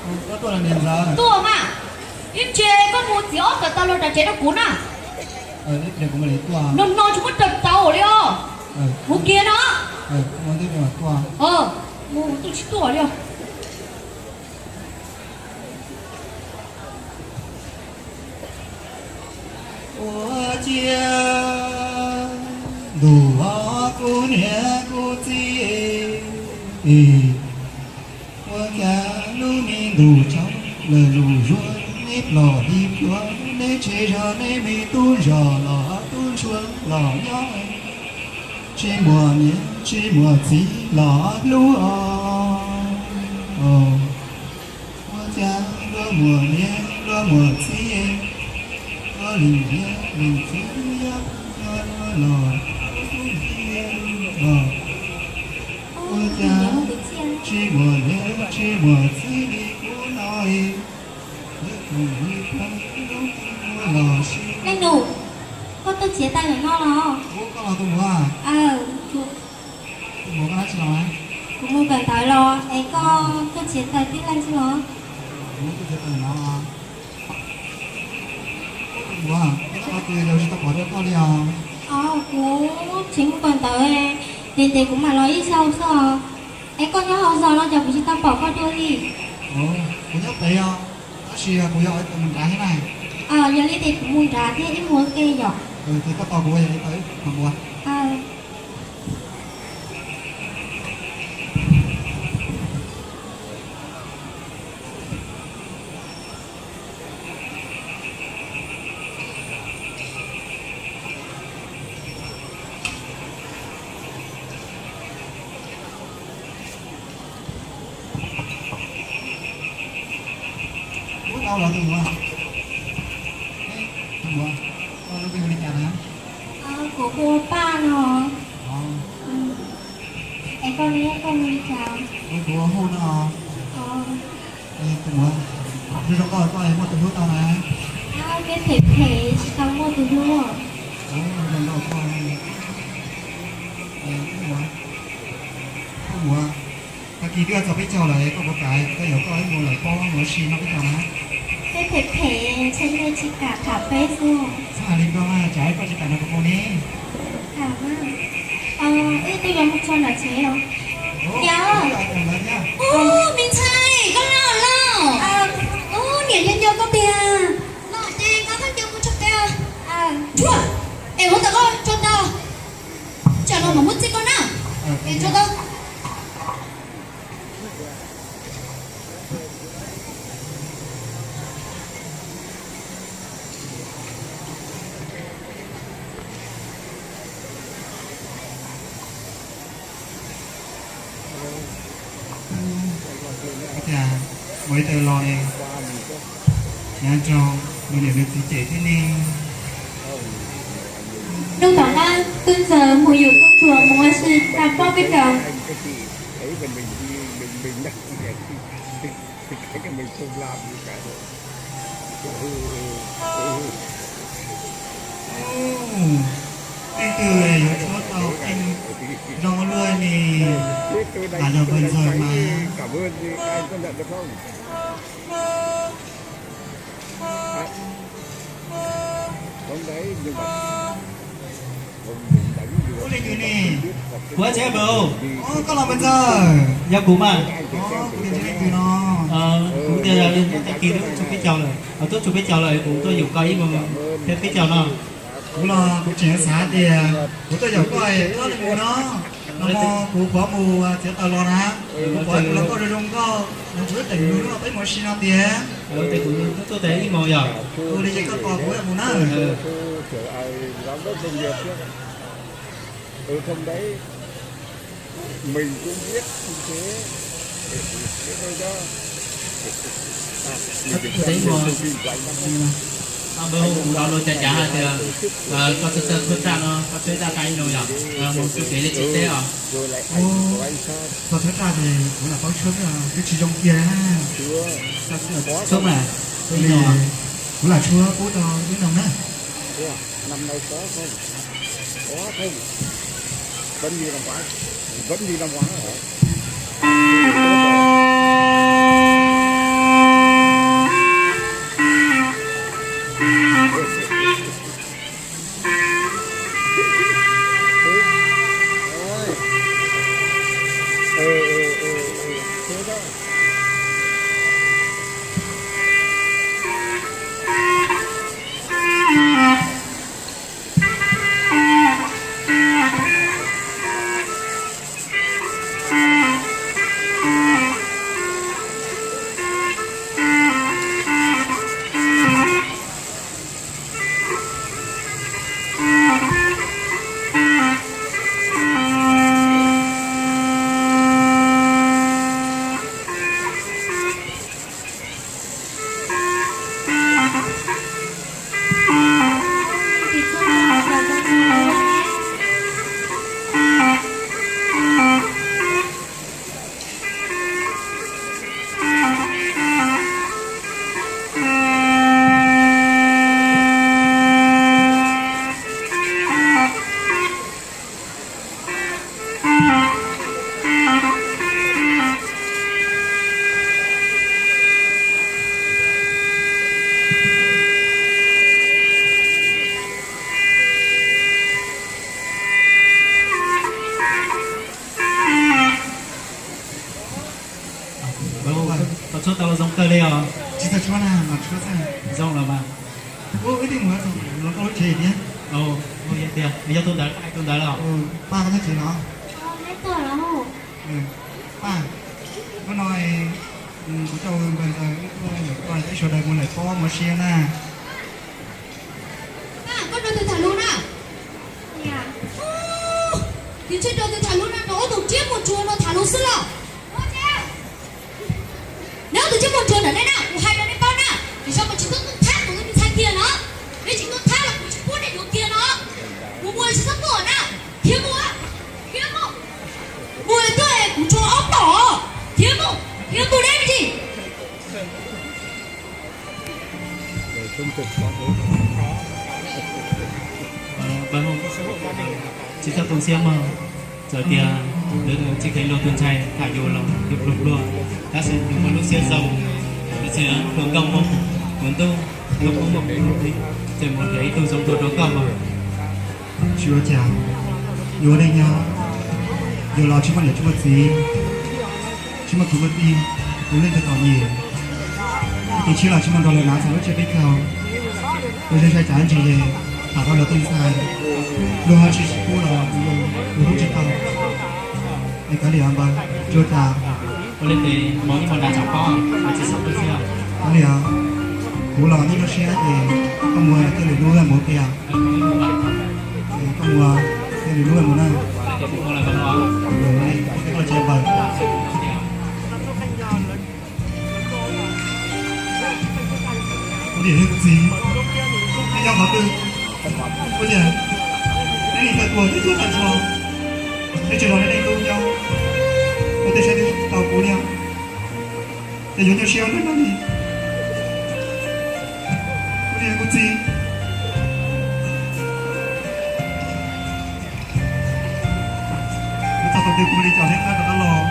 Tuaj mas, ib ntsis koj mus txiav ob tawm taw los rau tsev rau kuv na. No no tsis muab raws tau li os. Mus kiag no. Mus twb tsis tuaj li os. Ua ciav ntuj kuv niam kuv txiv, ua cas lub me ntuj tsaus lawm lub zuag, neb plom li pluav, neb tsev zog neb me tub zog los tub ntsuag los nyob, tsis muaj niam tsis muaj txiv los hlub os. Ua cas luag muaj niam luag muaj txiv, luag leej niam leej txiv yog los, ua cas tsis muaj niam tsis muaj txiv li kuv no. Leej nus, koj tuaj txiav taws ntawm no los? Koj los tus muam? Tus muam, koj dab tsi los? Kuv mus kawm ntawv los es koj tuaj txiav taws tib leeg xwb los? Kuv tuaj txiav taws no. Tus muam, koj twb yog tsis tau pom dua koj li os. Kuv tseem mus kawm ntawv, ntev ntev kuv mam los ib zaug xwb os. Es koj nyob hauv zos no cas kuv tsis tau pom koj dua li? Kuv nyob pem os, tab sis kuv yog ib tug mus nrad thiab na. Yog li ces kuv mus nrad thiab ib mus ua ke yom. Ces koj tos kuv, yog li tos ib mus ua. Ub, tau los tus muam. Tus muam, koj lub npe hu li cas na? Kuv hu ua Paj no. Es koj ne, koj hu li cas? Kuv hu ua Huj no. Tus muam, zoo zoo nkauj koj muaj tus hlub tau na? Peb phem phem tsis tau muaj tus hlub. Zoo nkauj koj. Tus muam, tag kis twb yuav txog peb caug lawm, koj puas kam kuv coj koj ib mus lawm pob mus ua si noj peb caug na? Peb phem phem, ntshe nej tsis kam tham peb xwb. Txhob hais li koj, tsam koj tsis kam nrog kuv mus ne. Wb twb yuav mus txog nram tsev os. Niam, me ntxhais, koj los lawm. Ub, niam nco nco koj tiag. Los ces koj nco mus txog pem. Ntsuag, es ua ntawm koj tso tau. Tsam no mam muab txij koj na. Es tso tau. Ua cas mus ib tawm los ne, nyob rau nws niam nws txiv cem thiab ne. Hnub tom qab twb ntxaws mus yuav koj tsuas mus ua si tag pob peb caug. Leej twg yuav tshuab tau qeej zoo luaj ne, lam yog npawg ntxawg mas. Ua li twg ne? Kuv tsev npawg. Koj los npawg ntxawg? Yog kuv mas. Kuv tias tsis leej twg no. Kuv tias yog tag kis tuaj tshuav peb caug lawm, tuaj tshuav peb caug lawm kuv tuaj yaum koj ib mus thiab peb caug no. Kuv los kuv tseem xav tias kuv tuaj yaum koj es koj li mus no. Nag hmo kuv pov mus txiav taws los na, kuv pov mus los koj zoo zoo nkauj, nag kuv twb teem nug lub no peb mus ua si no tiag. Kuv tuaj tes ib mus yog. Ua li ces koj tos kuv mus na. Tes ib mus. Npawg hu kuv los luag cas cav hais tias koj txawj txawj tshuab raj no, koj tshuab raj ib zoo yog mus txoj kev li tsis teb os. Koj tshuab raj ces kuv lam paub tshuab xwb, twb tsis zoo kiag na. Tshuab mas, kuv lam tshuab pub rau wb nug na. Tau tshuab tau zoo kawg li os. Tsis txawj tshuab na, mas tshuab xwb. Zoo los mas. Ua ib tij mus los koj lub tsev thiab. Yog tus ntawd, yog tus ntawd los. Paj, koj nyob tsev no? Paj, hnub no kuv coj npawg ntxawg tuaj, ib sawv daws mus lawm pob mus siab na. Koj nrog tus tham lus na. Tus ntshe nrog tus tham lus no nrog ob tug riab muag ruam no tham lus xwb los. Neb ob tug riab muag ruam ntawm nej na, kuv hais rau nej paub na, tiam sis mas tsis txhob tuaj thab kuv tus me ntxhais kiag no. Neb tsis tuaj thab los kuv tsis pub nej yuav kiag no. Mus mus tsis txhob tuaj na, khiav mus, khiav mus. Mus tuaj kuv tso ob tom, khiav mus, khiav mus neb me ntsis. Tsis txhob tu siab mog, txawm tias lawv tsis kheev luag tus ntxhais tham yus los yus pluag pluag, tab sis yus muaj lub siab zoo, tab sis luag nkauj muaj kuv ntuj, luag poob muaj kuv ntuj, tseem mus nrhiav ib tug zoo dua rau koj mog. Tsis ua cas, yus ua neej nyob, yus los tsis muaj niam tsis muaj txiv, tsis muaj kwv muaj tij, yus leej twg txom nyem, ib tus tshiab los tsis muaj nrog lawv hnav txog lub tsiab peb caug. Luag zeeg sai tsam ntsis es tham rau luag tej ntxhais, luag ho tsis pub los yus hlub tsis tau. Es kav liam npawg, tsis ua cas. Ua li ces mus ib mus nram tsam pob, tsis txhob tu siab. Kav liam, kuv los nyob siab ces koj mus thiaj li hlub mus tiag. Koj mus thiaj li hlub mus na. Koj tsev npawg. Kuv niam thiab kuv txiv, neb nyob qhov twg? Ua cas neb li txawj tuag thiab tuag tag nrho, neb tsis los neb leej tub nyob, ua tej saib twb tau kuv li, ces yuav nyuaj siab ua neej no li. Kuv niam kuv txiv, kuv txog thaum twg kuv mam li caum neb qab rov qab los.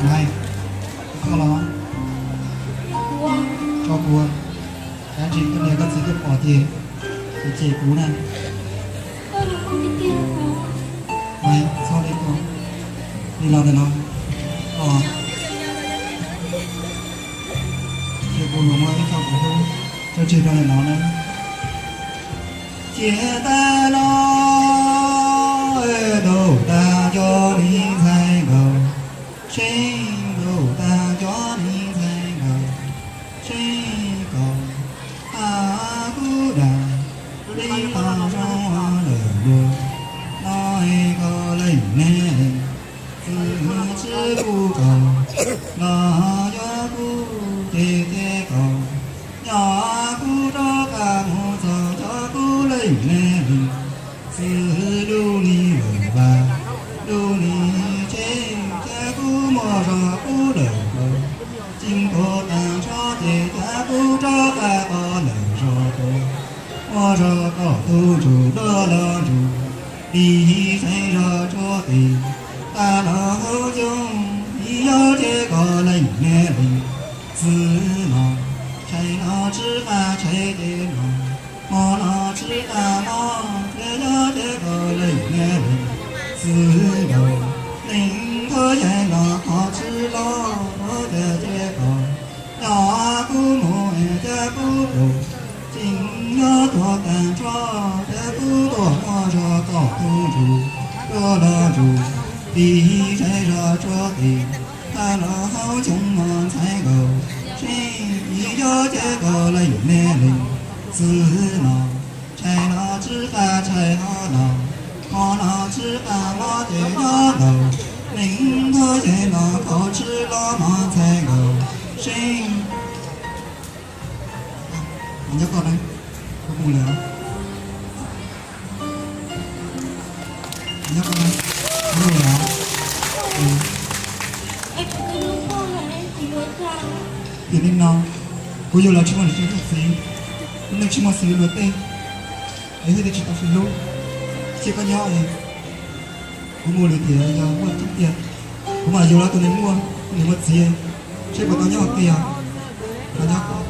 Nai, koj los tso kuv, tab sis koj niam koj txiv twb pom ces, ces kuv na. Nai, txhob li ko, li los ntawm no, o, ces kuv los muaj ib co kuv hlub, tso tseg rau ntawm no na. Tiam tag no, ntuj tag cov neeg ntxhais nkaus, seb ntuj tag cov neeg ntxhais nkaus, seb kom a kuv dag li qhov zoo lawm luag no, koj leej neeg txwv tsis pub kom los yuav kuv ces ces kom nyob kuv rov qab mus txog cov kuv leej neeg li. Xwb lub ni lawm vas, lub ni tsheb, cas kuv muaj zog kuv lawm hauv, tsis nkaus tag nrho ces cas kuv rov qab qos lawm zog tuaj. Muaj zog kom tus ntsuj duab los ntsuj, tig saib zog tsuab tes, tag los hauv coob, ib yog ces koj leej neeg li. Xwb no, tshais no tsis qab tshais ces no, hmo no tsis qab hmo, ces yog ces koj leej neeg li. Xwb nkaus, neeg thov yeej los qhov tsis los, thov ces ces koj nyob kuv mus es cas kuv tuaj, tsis nyob tuaj tag nrho, cas kuv tuaj muaj zog kom tus ntsuj duab los ntsuj, tig saib zog tsuab tes, tag los hauv coob no ntxhais nkaus, seb ib yog ces koj leej neeg li. Xwb no, tshais no tsis qab tshais hmo no, hmo no tsis qab hmo ces nyob ntau, neeg thov yeej los qhov tsis los no ntxhais nkaus, seb nyob koj na, kuv mus lawm. Nyob koj na, kuv mus lawm. Tiam neej no, kuv yug los tsis muaj niam tsis muaj txiv, lub neej tsis muaj xws li luag tej, es thiaj li tsis tau sib hlub. Cia koj nyob es kuv mus lawm tias yog muaj tseeb tiag, kuv mam yug los tus neeg muaj, tus neeg muaj txiv, seb puas tau nyob ua ke os. Los nyob koj,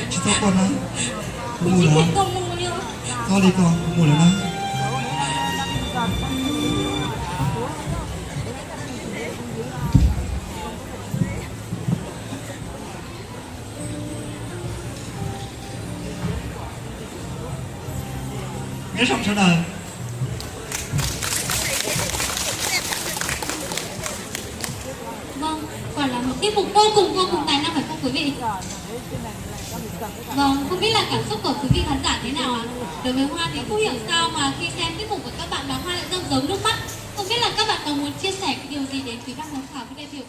tsis txhob quaj na, kuv mus lawm. Txhob li ko, kuv mus lawm na. Nyob zoo sawv daws. Vâng, quả là một tiết mục vô cùng vô cùng tài năng phải không quý vị? Vâng, không biết là cảm xúc của quý vị khán giả thế nào ạ? Đối với Hoa thì không hiểu sao mà khi xem tiết mục của các bạn mà Hoa lại rơm rớm nước mắt. Không biết là các bạn có muốn chia sẻ cái điều gì đến quý ban giám khảo, quý đại biểu?